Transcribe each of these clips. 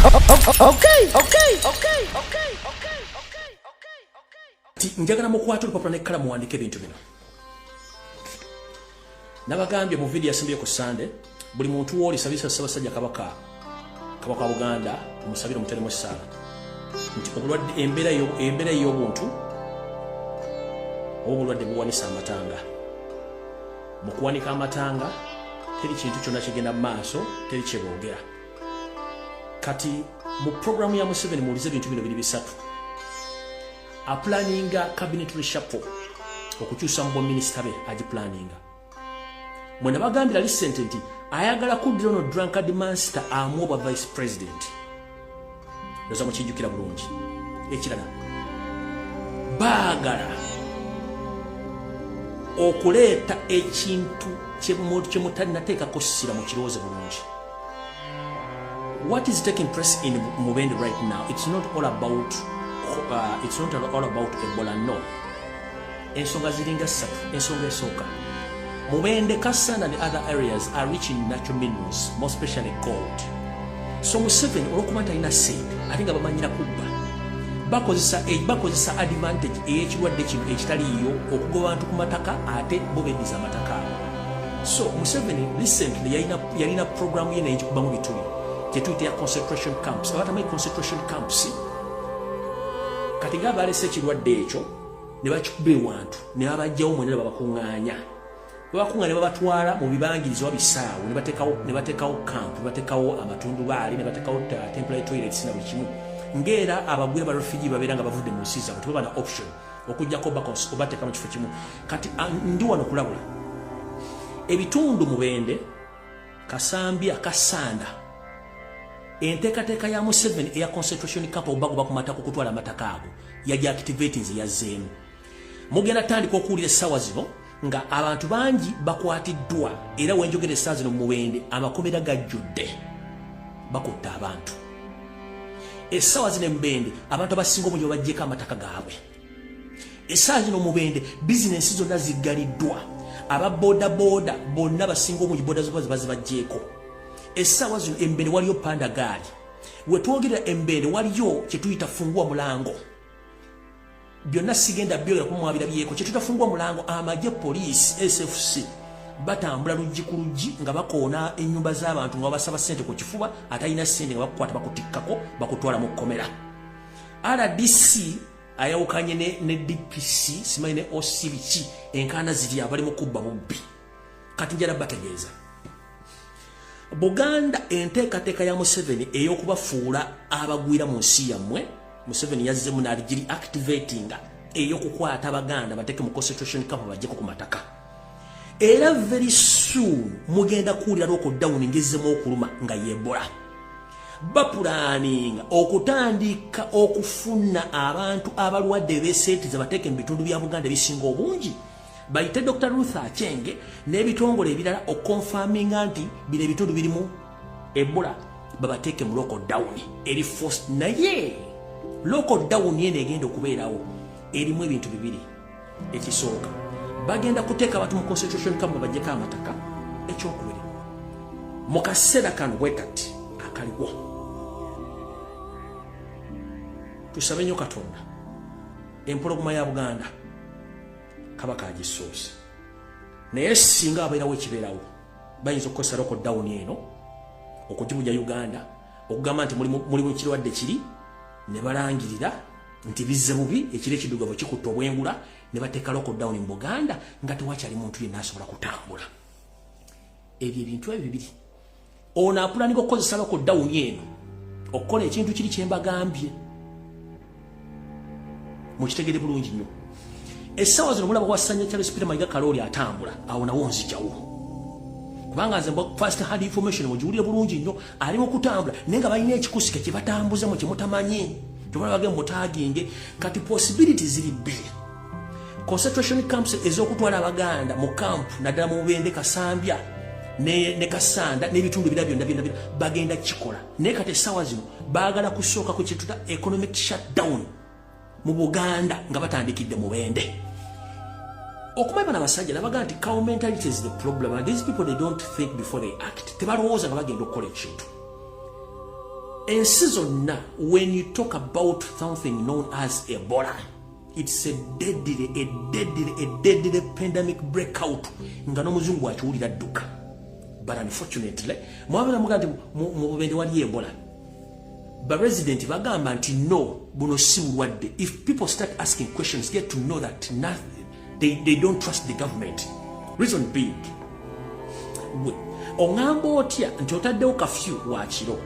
Okay. Njagala mukwate olupapula n'ekkalamu, muwandiike ebintu bino. Nabagambye mu vidiyo yasembyeyo ku Sande, buli muntu wooli sabisa Ssaabasajja Kabaka, Kabaka wa Buganda, omusabire, omuteremu essaala nti obulwadde, embeera ey'obuntu oba obulwadde buwanisa amatanga. Mu kuwanika amatanga teri kintu kyonna kigenda mu maaso, teri kyeboogera. Kati mu programu ya Museveni, muwulize ebintu bino biri bisatu. Aplanninga cabinet reshuffle, okukyusa mu baminisita be agiplanninga. Mwe nabagambira recent nti ayagala kuddira ono drunkard master amuwa obwa vice president, ndoza mukijjukira bulungi. Ekirala, baagala okuleeta ekintu kyemutalinateekako ssira, mu kirowooze bulungi. What is taking place in Mubende right now, it's not all about Ebola, no. Ensonga ziringa ssatu. Ensonga esooka, Mubende, Kasanda and other areas are rich in natural minerals, more especially gold. So Museveni, olwokuba nti alina ssente ate nga bamanyira kubba, bakozesa advantage ey'ekirwadde kino ekitaliiyo okugoba abantu ku mataka, ate bo beddiza amataka ago. So Museveni recently yalina programu ye naye gikubamu bituli gyetuyita ya concentration camps. Abatamanyi concentration camps, kati nga balese ekirwadde ekyo ne bakikuba ewantu ne babajjawo mwena ne babakuŋŋaanya, babakuŋŋa ne babatwala mu bibangirizi oba bisaawe, ne bateekawo camp, ne bateekawo amatundubaali, ne bateekawo temporary toilets na buli kimu, ng'era abagwira ba refugee babeera nga bavudde mu nsi zaabwe, tebaba na option okugjako obateeka mu kifo kimu. Kati ndi wano kulabula ebitundu Mubende, Kasambya, Kasanda, enteekateeka ya Museveni eya concentration camp, obagoba ku mataka, okutwala amataka ago, yajja activating, yazzeemu. Mugenda tandika okuwulira essaawa zino nga abantu bangi bakwatiddwa, era wenjogera essaawa zino mu Mubende amakomera gajjudde, bakutta abantu. Essaawa zino emubende abantu abasinga obungi babaggyeko amataka gaabwe. Essaawa zino Mubende bizinensi zonna ziggaliddwa, aba boda boda bonna basinga obungi boda zoba bazibaggyeko. Essaawa zino embende waliyo panda gaali. Wetwogerera embende waliyo kyetuyita fungua mulango. Byonna sigenda byogera kumwabira byeko. Kyetuyita fungua mulango, amagye, poliisi, SFC batambula luggi ku luggi nga bakoona ennyumba z'abantu nga babasaba ssente ku kifuba. Atalina ssente nga bakukwata, bakutikkako, bakutwala mu kkomera. RDC ayawukanye ne DPC, simanyi ne OC biki, enkaana ziri, abali mu kubba bubbi. Kati njala bategeeza Buganda, enteekateeka ya Museveni ey'okubafuula abagwira mu nsi yammwe, Museveni yazzemu n'agiri activatinga, ey'okukwata Abaganda bateeke mu concentration camp, bajjeko ku mataka. Era very soon mugenda kuwulira lockdown ngezzemu okuluma nga yebola. Baplanninga okutandika okufuna abantu abalwadde beseetiza, bateeke mu bitundu bya Buganda ebisinga obungi, bayite Dr Ruth Achenge n'ebitongole ebirala okonfaminga nti bino ebitundu birimu Ebola, babateeke mu lockdown eri forced. Naye lockdown eno egenda okubeerawo erimu ebintu bibiri. Ekisooka, bagenda kuteeka abantu mu concentration camp, babajjeko amataka. Ekyokubiri, mu kaseera kano bwe kati akaliwo, tusabe nnyo Katonda empologoma ya Buganda, Kabaka agisoose. Naye singa abeerawo ekibeerawo, bayinza okukozesa lockdown eno okugibuja Uganda, okugamba nti mulimu kirwadde kiri, ne balangirira nti bizze bubi, ekiro ekiddugavu kikutta obwengula, ne bateeka lockdown mu Buganda nga tewakyali muntu yenna asobola kutambula. Ebyo ebintu ebyo bibiri, ono aplanninga okukozesa lockdown eno okukola ekintu kiri kyembagambye. Mukitegere bulungi nnyo. Essaawa zino mulaba wasanya Charles Peter Mayiga Kalooli atambula awo, nawo nzijawo, kubanga nze first hand information, mugiwulire bulungi nnyo. Ali mu kutambula, naye nga balina ekikusike kye batambuza mu kyemutamanyi, tebalaage mutaginge. Kati possibility ziri bbiri: concentration camps ez'okutwala Abaganda mu camp, naddala mu Bubende, Kasambya ne Kasanda n'ebitundu ebirala byonna byonna byonna, bagenda kikola. Naye kati essaawa zino baagala kusooka ku kyetuta economic shutdown mu Buganda nga batandikidde Mubende. Okumanya bano abasajja, nabaga nti cow mentality is the problem, and these people, they don't think before they act. Tebalowooza nga bagenda okukola ekintu. Ensi zonna, when you talk about something known as Ebola, it's a deadly pandemic breakout nga n'omuzungu akiwulira dduka. But unfortunately, mwabeera mugaa nti mu Bubende wali Ebola, baresident bagamba nti no, buno si bulwadde. If people start asking questions, get to know that nothing, they don't trust the government. Reason being, gwe oŋŋamba otya nti otaddewo kafyu wakiro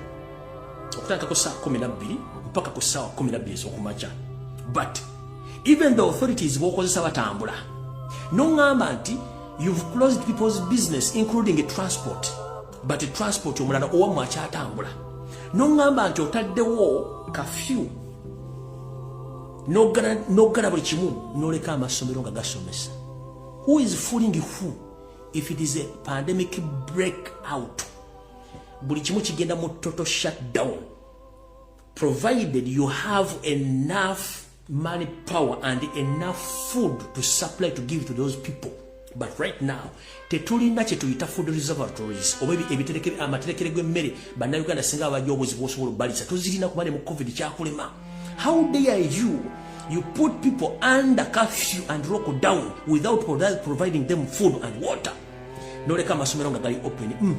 okutandika ku ssaawa 12 mpaka ku ssaawa 12 ez'okumakya, but even the authorities b'okozesa batambula, noŋŋamba nti you've closed people's business, including a transport, but a transport omulala owammwe akyatambula, noŋŋamba nti otaddewo kafyu n'oggala buli kimu, n'oleka amasomero nga gasomesa? Who is fooling who? If it is a pandemic break out, buli kimu kigenda mu total shutdown, provided you have enough money, power and enough food to supply, to give to those people. But right now tetulina kyetuyita food reservatories oba amaterekere g'emmere. Bannayuganda singa abajja obuzibu osobola obbalisa, tozirina, kuba ne mu COVID kyakulema. How dare you? You put people under curfew and lockdown without providing them food and water, noleka amasomero nga gali open.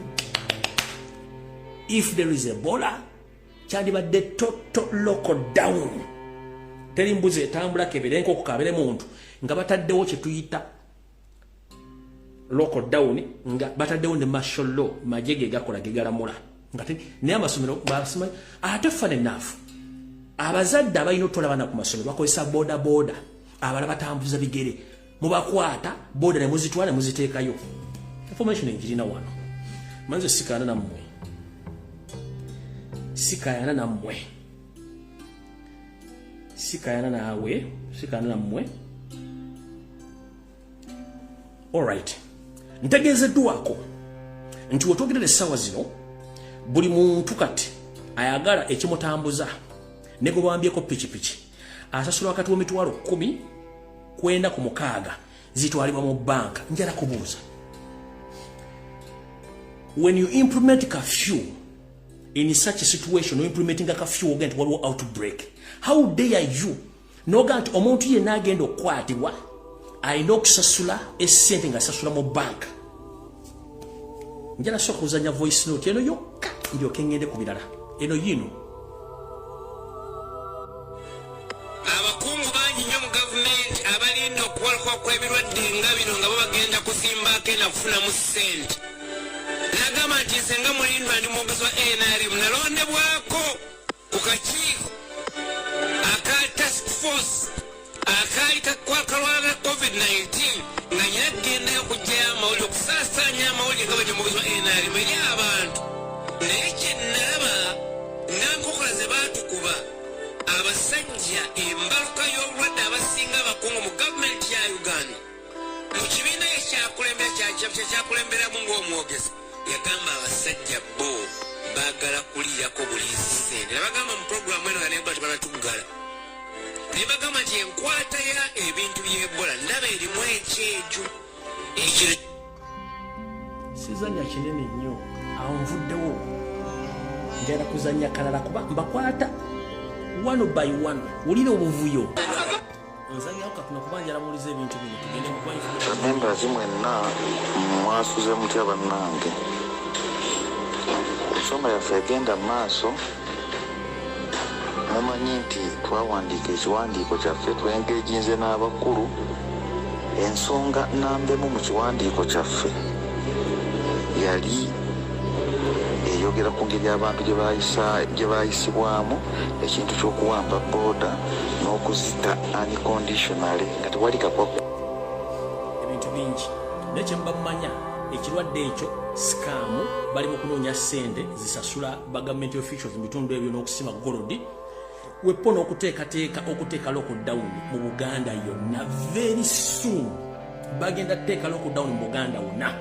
If there is Ebola, kyandibadde total lockdown. Teri mbuzi etambula, kebere enkoko, kabere muntu, nga bataddewo kyetuyita lockdown, nga bataddewo ne martial law, magye ge gakola gegalamula nga naye amasomero ate. Fun enough, abazadde abalina otwala abaana ku masomero bakozesa boda boda, abalala batambuza bigere. Mubakwata boda ne muzitwala ne muziteekayo. Information engirina wano. Manze sikaana nammwe, sikayana nammwe, sikayana naawe, sikayana nammwe. Alright, ntegeezeddwako nti wetwogerera essaawa zino, buli muntu kati ayagala ekimutambuza ne gwe bawambyeko pikipiki asasula wakati w'emitwalo 10 kwenda ku mukaaga, zitwalibwa mu banka. Njala kubuuza, when you implement curfew in such a situation, implementing a curfew ogenda nti waliwo outbreak, how dare you noga nti omuntu yenna agenda okukwatibwa alina okusasula essente ng'asasula mu banka? Njala sooka kuzanya voice note eno yokka, ndyoke ngende ku birala. Eno yino. Abakungu bangi nnyo mu gavumenti abalinda okuwaluka kw'ebirwadde nga bino nga bo bagenda kusimbaako ena kufunamu ssente. Nagamba nti nze nga Mulindwa ndi mwogezi wa NRM, nalondebwako ku kakiiko aka task force akaali kalwana COVID-19, nga nyina kugendayo okugyayo amawulire, okusaasaanya amawulire nga bwe mwogezi wa NRM eri abantu. Naye kyenalaba nankokola ze baatukuba abasajja, embaluka y'obulwadde, abasinga abakungu mu gavumenti ya Uganda, mu kibiina ekyakulemberamu ng'omwogezi, yagamba abasajja bo baagala kuliirako buliisi ssente. Nabagamba mu puroguramu eno nga neba tebanatuggala, ne bagamba nti enkwata ya ebintu by'Ebola ndaba erimu ekyejo ekiro. Sizanya kinene nnyo awo, nvuddewo, njala kuzanya kalala kuba mbakwata one by one. Wulira obuvuyo. Nzanyawo katono kuba njala muwuliza ebintu bino, tugende mu kuba. Members mwenna mwasuze mutya bannange? Ensonga yaffe egenda mu maaso. Mumanyi nti twawandiika ekiwandiiko kyaffe, twengeginze n'abakulu. Ensonga nambemu mu kiwandiiko kyaffe yali eyogera ku ngeri abantu gye bayisibwamu ekintu ky'okuwamba booda n'okuzita unconditionally nga tewali kakwaku. Ebintu bingi, naye kyemuba mumanya, ekirwadde ekyo scam. Bali mu kunoonya ssente zisasula ba government officials mu bitundu ebyo n'okusima gold wepo n'okuteekateeka okuteeka lockdown mu Buganda yonna. Very soon bagenda kuteeka lockdown mu Buganda wonna.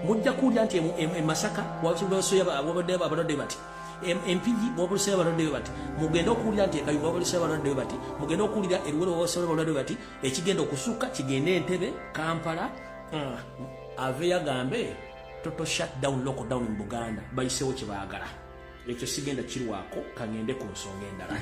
Mujja kuwulira nti e Masaka wabaddeyo abalwadde bati, Empigi wabaluseyo abalwadde bati, mugende okuwulira nti eKayunga wabaluseyo abalwadde bati, mugende okuwulira eRuwero wabaluseyo abalwadde bati. Ekigenda okusukka kigende Entebe, Kampala, aveeyo agambe total shutdown, lockdown mu Buganda. Bayisewo kye baagala. Ekyo sigenda kirwako, kangende ku nsonga endala.